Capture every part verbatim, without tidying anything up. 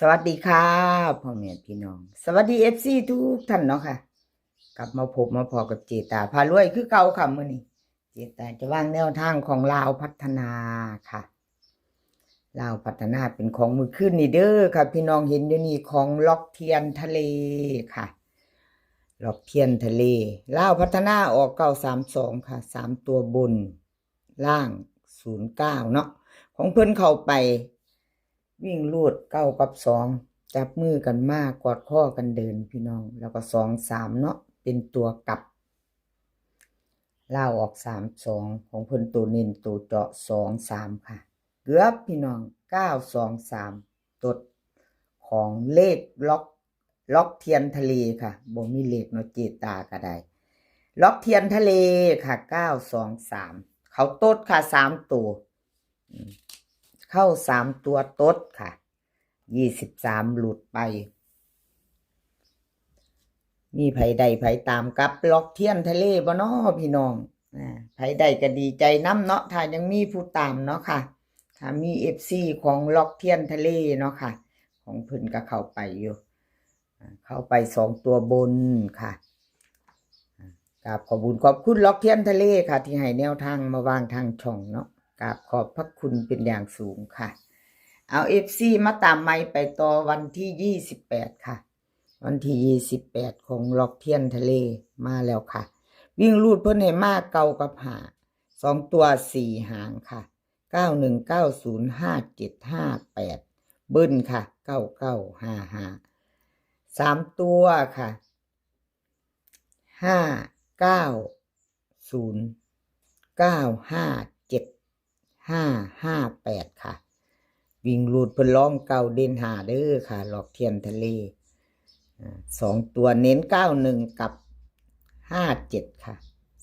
สวัสดีค่ะพ่อแม่พี่น้อง สวัสดี เอฟซี ทุกท่านเนาะค่ะ กลับมาพบมาพอกับเจตาพารวยคือเก่าค่ะมื้อนี้ เจตาจะวางแนวทางของลาวพัฒนาค่ะ ลาวพัฒนาเป็นของมื้อคืนนี้เด้อค่ะ พี่น้องเห็นอยู่นี่ของล็อกเทียนทะเลค่ะ ล็อกเทียนทะเล ลาวพัฒนาออกเก้าสามสองค่ะ สามตัวบน ล่างศูนย์เก้าเนาะ ของเพิ่นเข้าไป วิ่งรูดเก้ากับสอง จับมือกันมากอดข้อกันเดินพี่น้อง แล้วก็สองสามเนาะ เป็นตัวกลับ ลาวออกสามสอง ของเพิ่นตัวเน้นตัวเจาะสองสามค่ะ เกือบพี่น้อง เก้าสองสาม ตดของเลขล็อก ล็อกเทียนทะเลค่ะ บ่มีเลขเนาะ เจตาก็ได้ ล็อกเทียนทะเลค่ะ เก้าสองสาม เขาตดค่ะ สามตัว อืม เข้าสามตัวตดค่ะ ยี่สิบสาม หลุดไป มีไผได้ไผตามกับล็อกเทียนทะเลบ่น้อพี่น้อง อ่า ไผได้ก็ดีใจนำเนาะ ถ้ายังมีผู้ตามเนาะค่ะ ถ้ามี เอฟซี ของล็อกเทียนทะเลเนาะค่ะ ของเพิ่นก็เข้าไปอยู่ อ่า เข้าไปสองตัวบนค่ะ อ่า กราบขอบบุญขอบคุณล็อกเทียนทะเลค่ะ ที่ให้แนวทางมาวางทางช่องเนาะ กราบขอบพระคุณเป็นอย่างสูงค่ะ เอา เอฟซี มาตามใหม่ไปต่อวันที่ยี่สิบแปดค่ะ วันที่ยี่สิบแปดของล็อกเทียนทะเลมาแล้วค่ะ วิ่งรูดเพิ่นให้มาเก้ากับห้า สองตัวสี่หางค่ะ เก้าหนึ่ง เก้าศูนย์ ห้าเจ็ด ห้าแปด เบิ้ลค่ะ เก้าเก้า ห้าห้า สามตัวค่ะ ห้าเก้าศูนย์ เก้าห้าเจ็ด ห้าห้าแปด ค่ะ วิ่งรูดเพิ่นร่องเก้าเด่นห้าเด้อค่ะ ล็อกเทียนทะเล อ่า สองตัวเน้นเก้าหนึ่งกับห้าเจ็ดค่ะ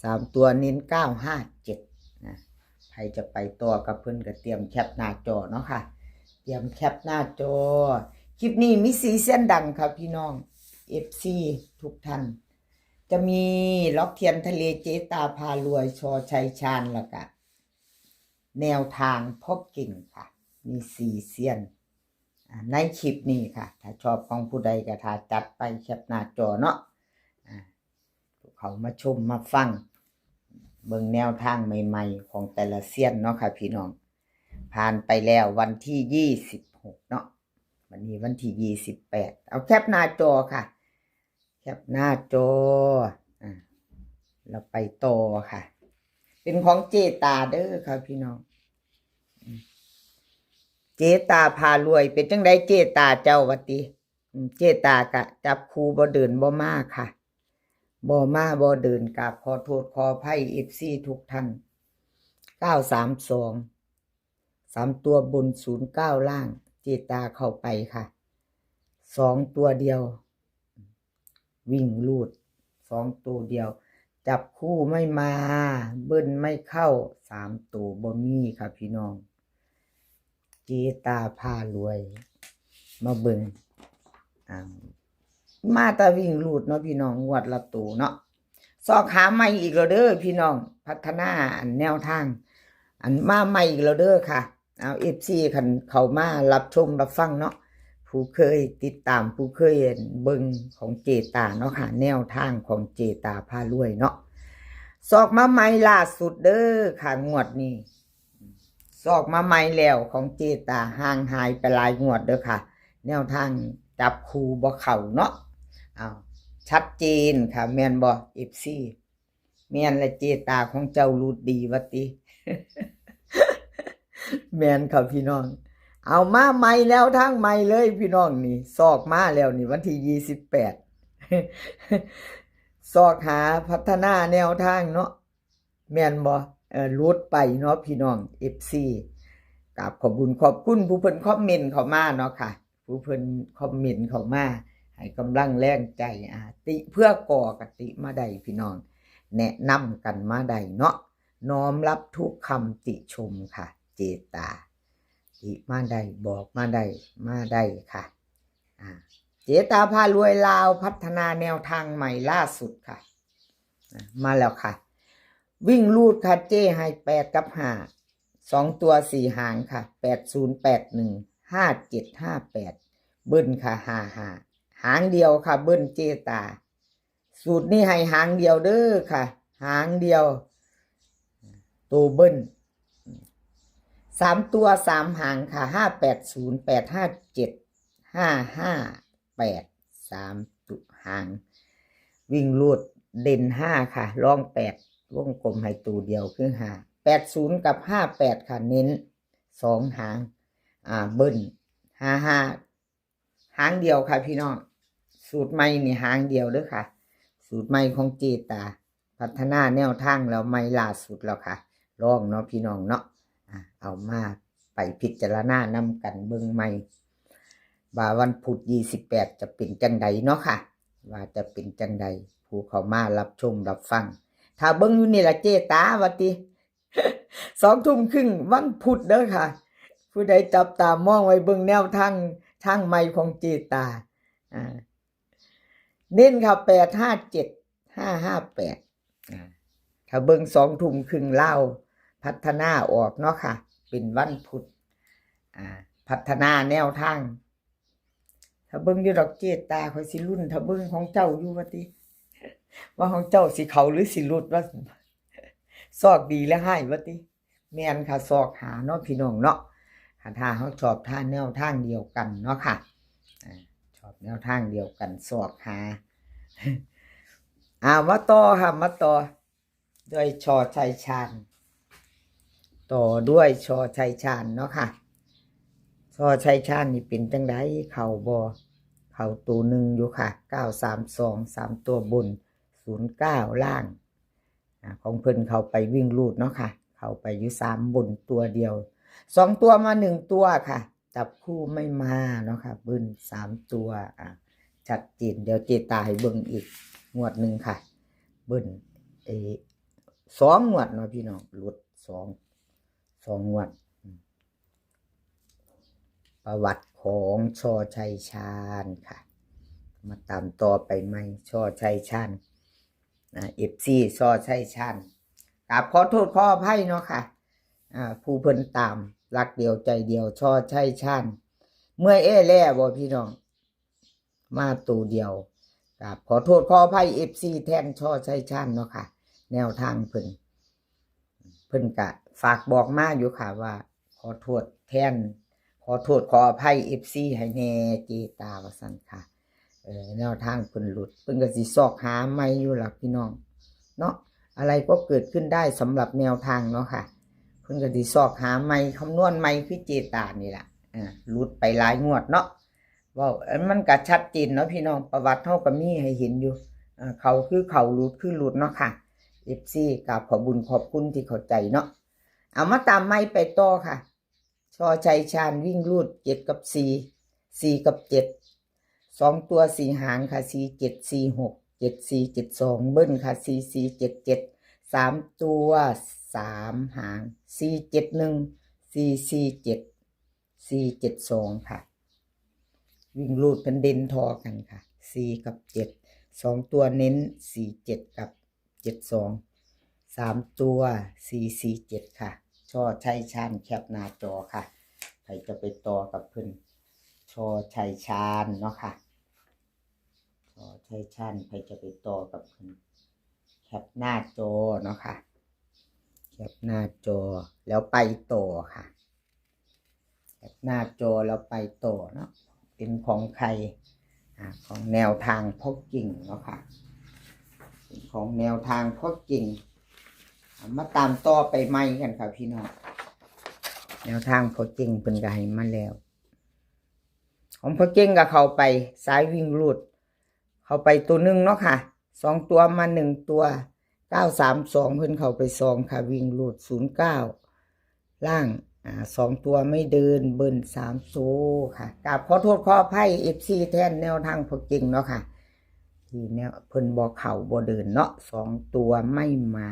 สามตัวเน้นเก้าห้าเจ็ดนะ ใครจะไปต่อกับเพิ่นก็เตรียมแคปหน้าจอเนาะค่ะ เตรียมแคปหน้าจอ คลิปนี้มีสี่เซียนดังค่ะพี่น้อง เอฟซี ทุกท่าน จะมีล็อกเทียนทะเล เจตาพารวย ชอชัยชาญ แล้วก็แนวทางพ่อเก่งค่ะ มีสี่เซียน อ่า ในคลิปนี้ค่ะ ถ้าชอบของผู้ใดก็ถ้าจัดไปแคปหน้าจอเนาะ อ่า เขามาชมมาฟัง เบิ่งแนวทางใหม่ๆของแต่ละเซียนเนาะค่ะพี่น้อง ผ่านไปแล้ววันที่ยี่สิบหกเนาะ วันนี้วันที่ยี่สิบแปด เอาแคปหน้าจอค่ะ แคปหน้าจอ อ่า เราไปต่อค่ะ เป็นของเจตาเด้อค่ะพี่น้อง อืม เจตาพารวย เป็นจังใดเจตาเจ้าว่าติ อืม เจตากะจับคู่บ่เดินบ่มาค่ะ บ่มาบ่เดิน กราบขอโทษขออภัย เอฟซี ทุกท่าน เก้าสามสอง สามตัวบน ศูนย์เก้า ล่าง เจตาเข้าไปค่ะ สองตัวเดียว วิ่งรูด สองตัวเดียว จับคู่ไม่มา เบิ้ลไม่เข้า สามตัวบ่มีค่ะพี่น้อง เจตาพารวย มาเบิ่ง อ่า มาแต่วิ่งรูดเนาะพี่น้อง งวดละตัวเนาะ ซอกหาใหม่อีกแล้วเด้อพี่น้อง พัฒนาอันแนวทาง อันมาใหม่อีกแล้วเด้อค่ะ เอา เอฟซี คันเข้ามารับชมรับฟังเนาะ ผู้เคยติดตาม ผู้เคยเบิ่งของเจตาเนาะค่ะ แนวทางของเจตาพารวยเนาะ ซอกมาใหม่ล่าสุดเด้อค่ะ งวดนี้ ซอกมาใหม่แล้วของเจตา ห่างหายไปหลายงวดเด้อค่ะ แนวทางจับคู่บ่เข้าเนาะ เอา ชัดเจนค่ะ แม่นบ่ เอฟซี แม่นละเจตาของเจ้ารูดดีว่าติ แม่นค่ะพี่น้อง เอามาใหม่แล้วทางใหม่เลยพี่น้องนี่ ซอกมาแล้วนี่วันที่ยี่สิบแปด ซอกหาพัฒนาแนวทางเนาะ แม่นบ่ เอ่อ หลุดไปเนาะพี่น้อง เอฟซี กราบขอบบุญขอบคุณผู้เพิ่นคอมเมนต์เข้ามาเนาะค่ะ ผู้เพิ่นคอมเมนต์เข้ามา ให้กำลังแรงใจ อ่า ติเพื่อก่อกะติมาได้พี่น้อง แนะนำกันมาได้เนาะ น้อมรับทุกคำติชมค่ะ เจตา ติมาได้ บอกมาได้ มาได้ค่ะ อ่า เจตาพารวยลาวพัฒนาแนวทางใหม่ล่าสุดค่ะ อ่า มาแล้วค่ะ วิ่งรูดค่ะ เจให้แปดกับห้า สองตัวสี่หางค่ะ แปดศูนย์ แปดหนึ่ง ห้าเจ็ด ห้าแปด เบิ้ลค่ะ ห้าห้า หางเดียวค่ะ เบิ้ลเจตา สูตรนี้ให้หางเดียวเด้อค่ะ หางเดียว ตัวเบิ้ล สามตัวสามหางค่ะ ห้าแปดศูนย์ แปดห้าเจ็ด ห้าห้าแปด สามตัวหาง วิ่งรูดเด่นห้าค่ะ รองแปด วงกลมให้ตัวเดียวคือห้า แปดศูนย์ กับ ห้าแปด ค่ะ เน้นสองหาง อ่า เบิ้ล ห้าห้า หางเดียวค่ะพี่น้อง สูตรใหม่นี่หางเดียวเด้อค่ะ สูตรใหม่ของเจตา พัฒนาแนวทางแล้วใหม่ล่าสุดแล้วค่ะ ลองเนาะพี่น้องเนาะ อ่ะ เอามาไปพิจารณานำกันเบิ่งใหม่ ว่าวันพุธยี่สิบแปดจะเป็นจังใดเนาะค่ะ ว่าจะเป็นจังใด ผู้เข้ามารับชมรับฟัง ถ้าเบิ่งอยู่นี่ล่ะเจตาว่าติ สองทุ่มครึ่งวันพุธเด้อค่ะ ผู้ใดจับตามองไว้เบิ่งแนวทาง ทางใหม่ของเจตา อ่า เน้นค่ะ แปดห้าเจ็ด ห้าห้าแปด อ่า ถ้าเบิ่งสองทุ่มครึ่งลาวพัฒนาออกเนาะค่ะ เป็นวันพุธ อ่า พัฒนาแนวทาง ถ้าเบิ่งอยู่ดอกเจตา ข้อยสิลุ้น ถ้าเบิ่งของเจ้าอยู่ว่าติ ว่าของเจ้าสิเข้าหรือสิหลุดว่า ซอกดีและให้ว่าติ แม่นค่ะ ซอกหาเนาะพี่น้องเนาะ ถ้า ถ้าเฮาชอบทางแนวทางเดียวกันเนาะค่ะ อ่า ชอบแนวทางเดียวกัน ซอกหา อ่า มาต่อค่ะ มาต่อ ด้วย ช.ชัยชาญ ต่อด้วย ช.ชัยชาญเนาะค่ะ ช.ชัยชาญนี่เป็นจังใด เข้าบ่ เข้าตัวหนึ่งอยู่ค่ะ เก้าสามสอง สามตัวบน ศูนย์เก้า ล่าง อ่า ของเพิ่นเข้าไปวิ่งรูดเนาะค่ะ เข้าไปอยู่สามบนตัวเดียว สองตัวมาหนึ่งตัวค่ะ จับคู่ไม่มาเนาะค่ะ เบิ้ลสามตัว อ่า ชัดเจน เดี๋ยวเจตาให้เบิ่งอีกงวดหนึ่งค่ะ เบิ้ล เออ สองงวดเนาะพี่น้อง หลุดสอง สองงวด อืม ประวัติของ ช.ชัยชาญค่ะ มาตามต่อไปใหม่ ช.ชัยชาญ อ่า เอฟซี ช.ชัยชาญ กราบขอโทษขออภัยเนาะค่ะ อ่า ผู้เพิ่นตาม รักเดียวใจเดียว ช.ชัยชาญ เมื่อยแอแล่บ่พี่น้อง มาตัวเดียว กราบขอโทษขออภัย เอฟซี แทน ช.ชัยชาญเนาะค่ะ แนวทางเพิ่น เพิ่นกะฝากบอกมาอยู่ค่ะว่า ขอโทษแทน ขอโทษขออภัย เอฟซี ให้แน่เจตา ว่าซั่นค่ะ เออ แนวทางเพิ่นหลุด เพิ่นก็สิซอกหาใหม่อยู่ล่ะพี่น้อง เนาะ อะไรก็เกิดขึ้นได้สำหรับแนวทางเนาะค่ะ เพิ่นก็สิซอกหาใหม่ คำนวณใหม่คือเจตานี่ล่ะ อ่า หลุดไปหลายงวดเนาะ เว้า อันมันก็ชัดเจนเนาะพี่น้อง ประวัติเฮาก็มีให้เห็นอยู่ อ่า เข้าคือเข้า หลุดคือหลุดเนาะค่ะ เอฟซี กราบขอบบุญขอบคุณที่เข้าใจเนาะ เอามาตามใหม่ไปต่อค่ะ ช.ชัยชาญวิ่งรูดเจ็ดกับสี่ สี่กับเจ็ด สองตัวสี่หางค่ะ สี่เจ็ด สี่หก เจ็ดสี่ เจ็ดสอง เบิ้ลค่ะ สี่สี่ เจ็ดเจ็ด สามตัวสามหาง สี่เจ็ดหนึ่ง สี่สี่เจ็ด สี่เจ็ดสอง ค่ะ วิ่งรูดเพิ่นเด่นทอกันค่ะ สี่กับเจ็ด สองตัวเน้น สี่เจ็ด กับ เจ็ดสอง สามตัว สี่สี่เจ็ด ค่ะ ช.ชัยชาญ แคปหน้าจอค่ะ ใครจะไปต่อกับเพิ่น ช.ชัยชาญเนาะค่ะ ช.ชัยชาญ ใครจะไปต่อกับเพิ่น แคปหน้าจอเนาะค่ะ แคปหน้าจอ แล้วไปต่อค่ะ แคปหน้าจอแล้วไปต่อเนาะ เป็นของใคร อ่า ของแนวทางพ่อเก่งเนาะค่ะ เป็นของแนวทางพ่อเก่ง อ่า มาตามต่อไปใหม่กันค่ะพี่น้อง แนวทางพ่อเก่งเพิ่นก็ให้มาแล้ว ของพ่อเก่งก็เข้าไป สายวิ่งรูด เข้าไปตัวหนึ่งเนาะค่ะ สองตัวมาหนึ่งตัว เก้าสามสอง เพิ่นเข้าไปสองค่ะ วิ่งรูด ศูนย์เก้า ล่าง อ่า สองตัวไม่เดิน เบิ้ลสามตัวค่ะ กราบขอโทษขออภัย เอฟซี แทนแนวทางพ่อเก่งเนาะค่ะ ที่แนวเพิ่นบ่เข้าบ่เดินเนาะ สองตัวไม่มา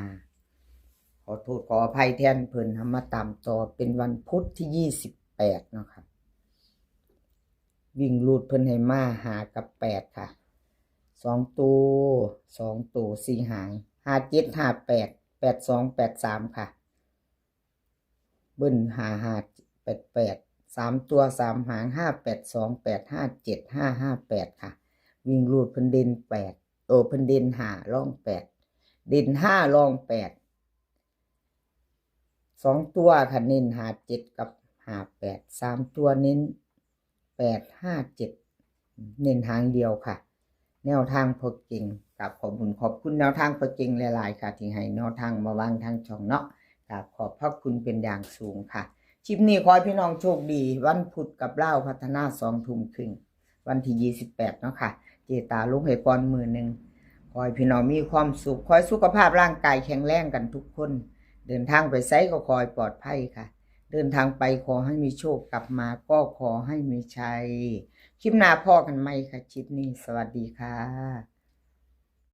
ขอโทษขออภัยแทนเพิ่น เฮามาตามต่อ เป็นวันพุธที่ยี่สิบแปดเนาะค่ะ วิ่งรูดเพิ่นให้มา ห้ากับแปดค่ะ สองตัว สองตัวสี่หาง ห้าเจ็ด ห้าแปด แปดสอง แปดสาม ค่ะ เบิ้ล ห้าห้า แปดแปด สามตัวสามหาง ห้าแปดสอง แปดห้าเจ็ด ห้าห้าแปด ค่ะ วิ่งรูดเพิ่นเด่นแปด โตเพิ่นเด่นห้า รองแปด เด่นห้า รองแปด สองตัวค่ะ เน้นห้าเจ็ดกับห้าแปด สามตัวเน้นแปดห้าเจ็ด เน้นหางเดียวค่ะ แนวทางพอเก่ง กราบขอบคุณ ขอบคุณแนวทางพอเก่งหลายๆค่ะ ที่ให้แนวทางมาวางทางช่องเนาะ กราบขอบพระคุณเป็นอย่างสูงค่ะ คลิปนี้ขอให้พี่น้องโชคดี วันพุธกับลาวพัฒนา สองทุ่มครึ่ง วันที่ยี่สิบแปดเนาะค่ะ เจตาลงให้ก่อนมื้อหนึ่ง ขอให้พี่น้องมีความสุข ขอให้สุขภาพร่างกายแข็งแรงกันทุกคน เดินทางไปไสก็ขอให้ปลอดภัยค่ะ เดินทางไปขอให้มีโชค กลับมาก็ขอให้มีชัย คลิปหน้าพ้อกันใหม่ค่ะ คลิปนี้สวัสดีค่ะ